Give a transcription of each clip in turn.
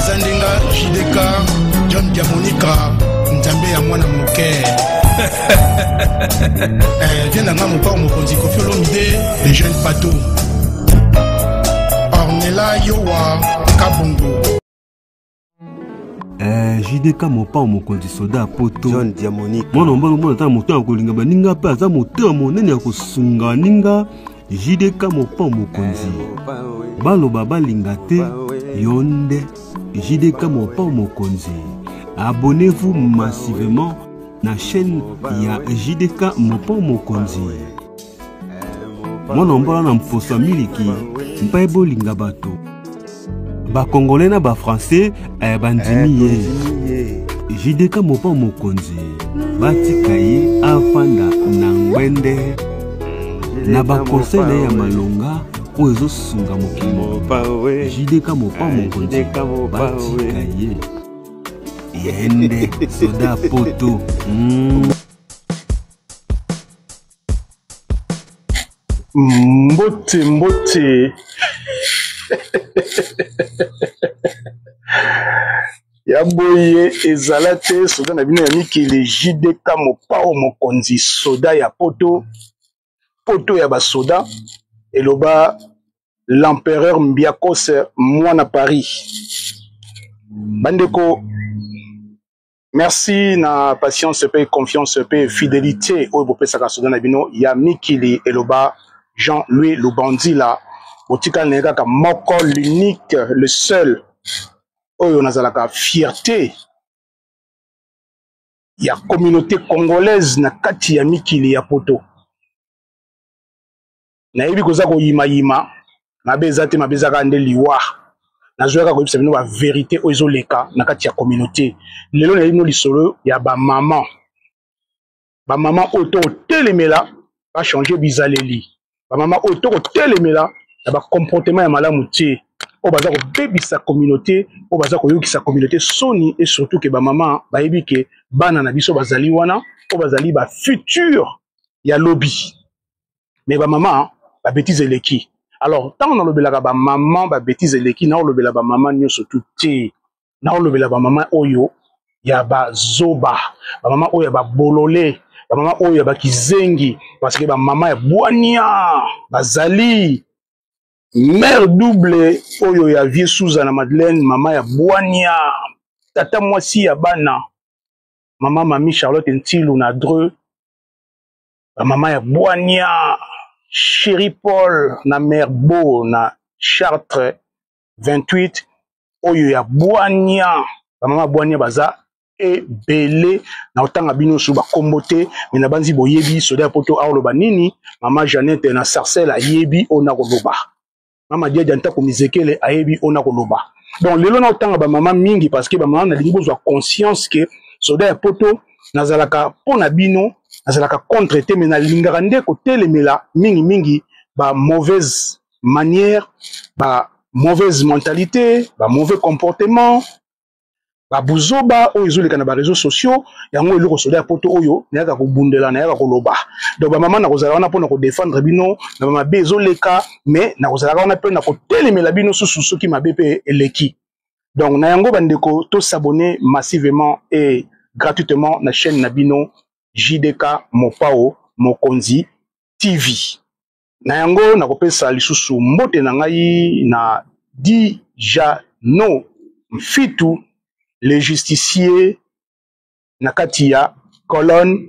Eza ndenga JDK John Diamonika Nzambe ya mwana moke. Eh, viens na nga mopao mokonzi Koffi Olomide le jeune pato. Ornella Yowa Kabongo. Eh, JDK mopao mokonzi soda ya poto John Diamonique mwana mobali omona ata moto ya kolinga baninga mpe aza motema monene ya kosunga baninga JDK mopao mokonzi eh, baloba balinga te yo nde JDK mopao mokonzi abonnez-vous massivement na chaîne ya JDK mopao mokonzi mwana mbola na mposo ya miliki mpe bolinga bato bakongole na bafrançais eh, bandimi ye ye JDK mopao mokonzi batika ye afanda na ngwende na bakonseil na ye ya malonga oyo ezosunga mokili mopao JDK mopao mokonzi JDK Mopao, batika ye ye nde soda poto mm. Mbote mbote ya boye ezala te soda na bino ya mikili JDK mopao mokonzi soda ya poto poto ya basoda eloba l'empereur Mbiakos mwana Paris bandeko. Merci na patience pe confiance pe fidelite oyo bopesaka soda na bino ya mikili eloba Jean-Louis Lubandila botikali na ye kaka moko l'unique le seul oyo nazalaka fierté ya communauté congolaise na kati ya mikili ya poto. Nayebi koza koyimayima, mabe eza te, mabe eza kaka nde liwa. Nazoya kaka koyebisa bino ba verite oyo ezoleka na kati ya communauté. Lelo nayebi bino lisolo ya ba maman, ba maman oyo tokotelemela ba changer bizaleli, ba maman oyo tokotelemela na ba comportement ya malamu te, oyo baza kobebisa communauté, oyo baza koyokisa communauté soni, et surtout ke ba maman bayebi ke bana na biso bazali wana, oyo bazali ba futur ya lobi. Mais ba mama ba bêtise eleki. Alors ntango nalobelaka ba mama ba bêtise eleki, naolobela ba mama nyonso tu te, naolobela ba mama oyo ya bazoba, ba mama oyo ya babolole, ba mama oyo ya bakizengi, parce que ba mama ya bwania bazali. Mère double oyo ya vieux Souza na Madeleine, mama ya bwania, tata mwasi ya bana, mama mami Charlotte Ntilu na Dreux, ba mama ya bwania, chéri Paul na mère Bo na Chartres 28 oyo ya bwania. Ba mama ya bwania baza ebele, na otanga bino su bakombo te, me nabanzi boyebi soda ya poto aoloba nini. Mama Jeannette na Sarcelles ayebi oyo nakoloba, mama Diadia Ntako Mizekele ayebi oyo nakoloba. Donc lelo na otanga ba mama mingi parce que ba mama nalingi bozwa conscience ke soda ya poto nazalaka mpo na bino, nazalaka contre te, me nalingaka nde kotelemela mingi mingi ba mauvaise manière, ba mauvaise mentalité, ba mauvais comportement, ba buzoba oyo ezoleka na ba réseaux sociaux. Yango eloko soda ya poto oyo nayaka kobundela, nayaka koloba. Donc ba mama nakozala wana mpona kodefendre bino na ba mabe ezoleka, mais nakozalaka wana mpe na kotelemela bino susu soki mabe mpe eleki. Donc na yango bandeko, to s'abonner massivement et gratuitement na chaîne na bino JDK Mopao Mokonzi TV. Na yango nakopesa lisusu mbote na ngai na Dijano Mfitu le justicier na kati ya Colonne,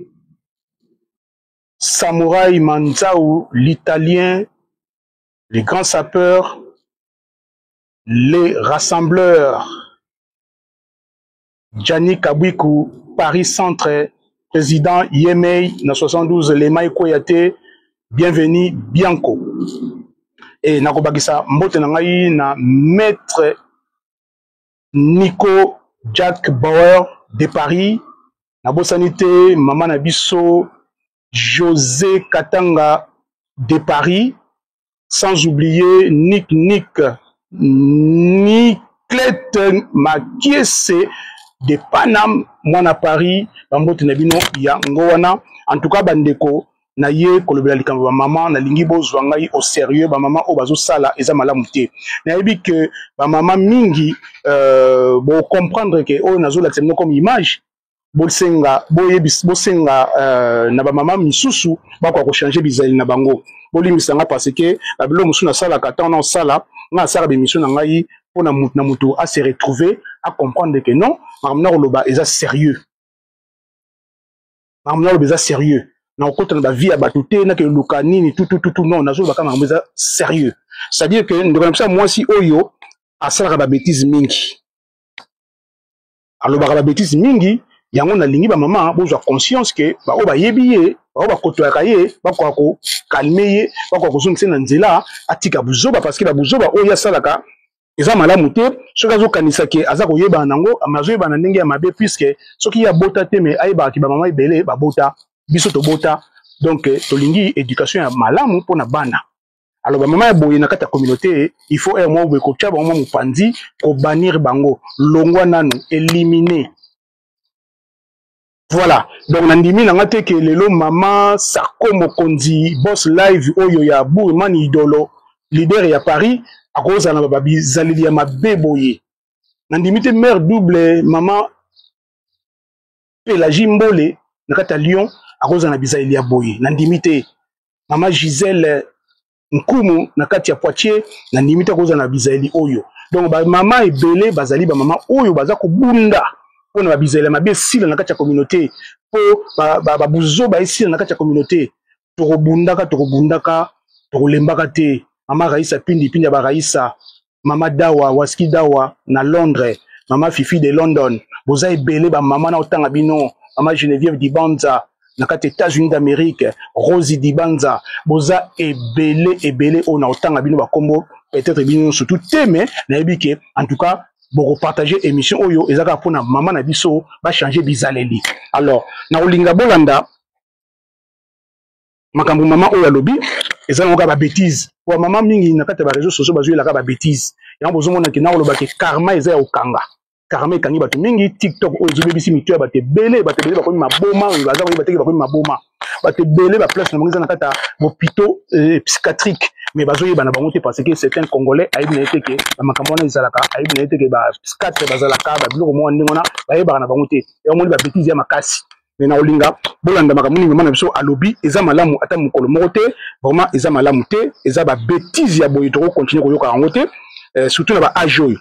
Samouraï Manzau l'italien, les grands sapeurs, les rassembleurs, Gianni Kabwiku Paris Centre, président Yemei na 72 Lemai Koyate, bienvenue Bianco. Et nakobakisa mbote na ngai na maître Nico Jack Bauer de Paris, nabosani te mama na biso José Katanga de Paris, sans oublier Nick Nick Niclette Makiese de Paname, mwana Paris, bambote na bino ya ngo wana. En tout cas bandeko, Naye kolobela likambo ba mama, nalingi bozwa ngai au sérieux. Ba mama oyo bazosala eza malamu te. Nayebi ke ba mama mingi euh, bo comprendre ke oyo nazolakisa bino comme image, bosenga boyebis bosenga euh, na ba mama misusu bakoka kochanger bizaleli na bango. Bolimbisa nga parce que babilo mosusu nasalaka ntango na osala nga nasalaka bemission na ngai mpo na motu na motu a se retrouver, a comprendre que non, makambo na koloba eza sérieux, makambo naloba eza sérieux. Nakokota na bavie ya bato te, nakende luka nini tutututu, non, nazoloba kaka makambo eza sérieux. C'est-à-dire que ndeko na biso ya mwasi oyo asalaka babétise mingi, alobaka babétise mingi. Yango nalingi bamama bozwa conscience ke baoyo bayebi ye, baoyo bakotoyaka ye, bakoka kokalme ye, bakoka kozongisa ye na nzela, atika buzoba, parce que babuzoba oyo asalaka eza malamu te. Soki azokanisa ke aza koyebana nango, azoyebana ndenge ya mabe, puisque soki ye abota te, me ayebaka ke bamama ebele babota, biso tobota. Donc tolingi éducation ya malamu mpo na bana. Alors bamama ya boye na kati ya communauté, il faut heure moko boye kotya bango mwa mopanzi, kobanir bango, longwa nanu, éliminer. Voilà, donc nandimi na nga te ke lelo mama Sarko Mokonzi, boss live oyo ya Bourman Idolo, leader ya Paris, akozala na babizaleli ya mabe boye. Nandimi te mère double mama Pelagie Mbole na kati ya Lyon akozala na bizaleli ya boye. Nandimi te mama Gisèle Nkumu na kati ya Poitiers, nandimi te akozala na bizaleli oyo. Donc bamama ebele bazali bamama oyo baza kobunda mpo na babizaleli ya mabe esila na kati ya communauté, mpo babuzoba esila na kati ya communauté. Tokobundaka, tokobundaka, tokolembaka te. Mama Raisa Pindi Pindi ya baraisa, mama Dawa Waski Dawa na Londres, mama Fifi de London, boza ebele bamama na otanga bino, mama Geneviève Dibanza na kati États-Unis d'Amérique, Rosie Dibanza, boza ebele ebele oyo na otanga bino bakombo peut-être bino nyonso tout te, mais nayebi ke en tout cas bokopartage émission oyo eza kaka mpona mama na biso bachange bizaleli. Alors nakolinga bolanda makambo mama oyo alobi, eza nango kaka babétise, po mama mingi na kati ya bareseau sociaux bazoyelaka babétise. Yango bozomona ke nakoloba ke karma eza ya kokanga, karma ekangi bato mingi. TikTok oyo ezobebisi mito ya bato ebele, bato ebele bakomi maboma, baza koyeba teke bakomi maboma. Bato ebele baplace na bango eza na kati ya hôpitaux psychiatrique, mais bazoyeba na bango te, parce que certains Congolais ayebi na ye te ke bamakambo wana ezalaka, ayebi na ye te ke bapsychiatre bazalaka, babiloko moko ndenge wana bayebaka na bango te. Yango moni babétise ya makasi. Me na olinga bolanda makambo nini mama na biso alobi, eza malamu ata mokolo moko te, vraiment eza malamu te, eza babétise ya boye tokokontinue koyoka yango te, surtout na baage oyo.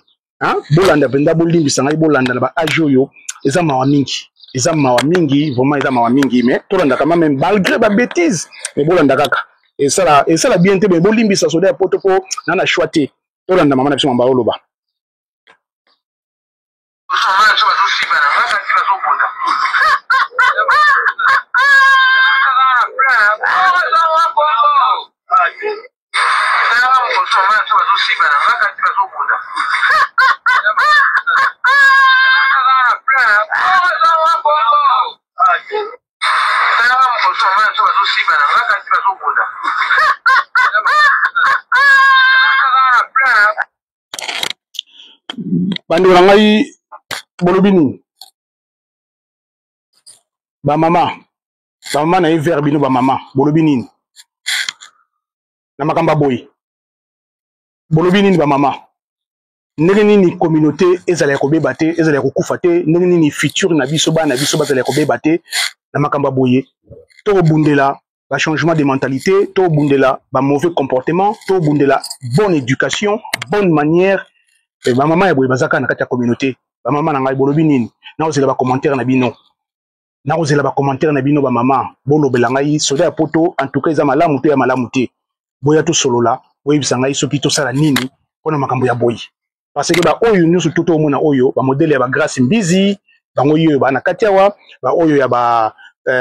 Bolanda mpenza, bolimbisa ngai, bolanda na baage oyo eza mawa mingi, eza mawa mingi, vraiment eza mawa mingi. Mais tolanda quand même malgré babétise, mais bolanda kaka, esala esala bien te. Mais bolimbisa soda ya poto mpo na na choix te. Tolanda mama na biso mamba oloba. Bandeko na ngai, bolobi nini? Bamama, bamama na ye vers bino bamama, bolobi nini na makambo ya boye? Bolobi nini bamama? Ndenge nini communauté ezala ya kobeba te, ezala ya kokufa te? Ndenge nini futur na biso, bana na biso bazala ya kobeba te na makambo ya boye? Tokobundela ba changement de mentalité, tobundela ba mauvais comportement, tobundela bonne éducation, bonne manière. Bamama ya boye baza kaka na kati ya communauté. Bamama na ngai, bolobi nini? Nakozela bacommentaire na bino, nakozela bacommentaire na bino. Bamama, bolobela ngai soda ya poto, en tout cas eza malamu to ya malamu te? Boya tosolola, boyebisa ngai soki tosala nini mpona makambo ya boye, parce que baoyo nyonso to toomona oyo bamodele ya bagrace mbizi, bango oyo baa na kati awa, baoyo ya ba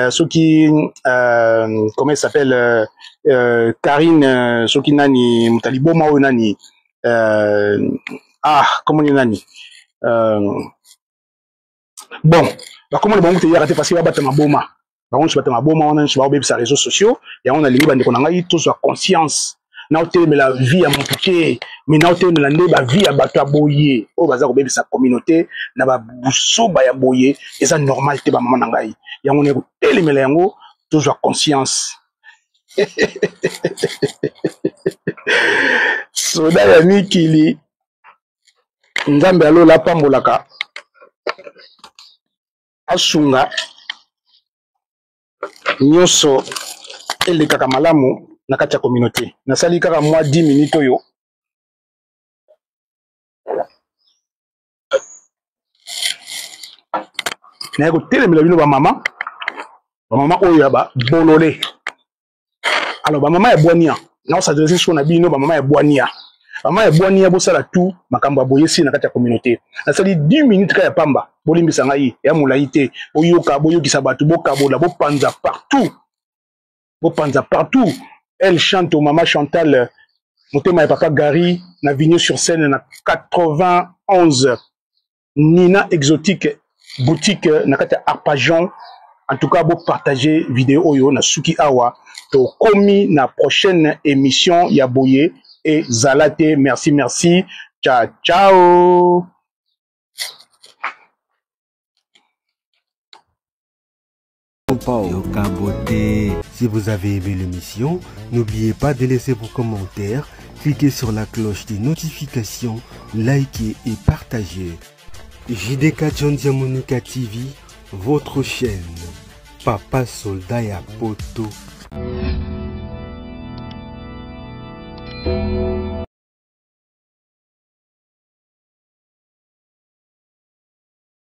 soki comment il s'appelle, Karine, soki nani, moto ya liboma oyo nani, ah, comment ni nani, bon, bakomona bango te eyaka te, parce que babata maboma, bango nyonso bata maboma wana nyonso baobebisa réseaux sociaux. Yango nalingi bandeko na ngai tozwa conscience. Naotelemela vie ya motu te, me naotelemela nde bavie ya bato ya boye oyo baza kobebisa communauté na babusoba ya boye. Eza normal te, bamama na ngai. Yango naye kotelemela yango, tozwa conscience. Soda ya mikili, Nzambe ya lola apambolaka, asunga nyonso elekaka malamu na kati ya communauté. Nasali kaka mwa 10 minutes oyo. Naye kotelemela bino bamama, bamama oyo ya babolole. Alors bamama ya bwania, naosadresse so na bino bamama ya bwania, bamama ya bwania, bosala tout makambo ya boyesi na kati ya communauté. Nasali 10 minutes kaka ya pamba, bolimbisa ngai ya molai te. Boyoka, boyokisa bato, bokabola, bopanza partout, bopanza partout. Elle chante au mama Chantal motema ya papa Gary na Vigno sur scène na 91, Nina Exotique boutique na kati ya Arpajon. En tout cas, bopartager vidéo oyo. Na suki awa, tokomi na prochaine émission ya boye ezala te. Merci, merci, ciao ciao. Yoka beauté. Si vous avez aimé l'émission, n'oubliez pas de laisser vos commentaires, cliquez sur la cloche des notifications, likez et partagez. JDK John Diamonica TV, votre chaîne. Papa Soldat ya Poto.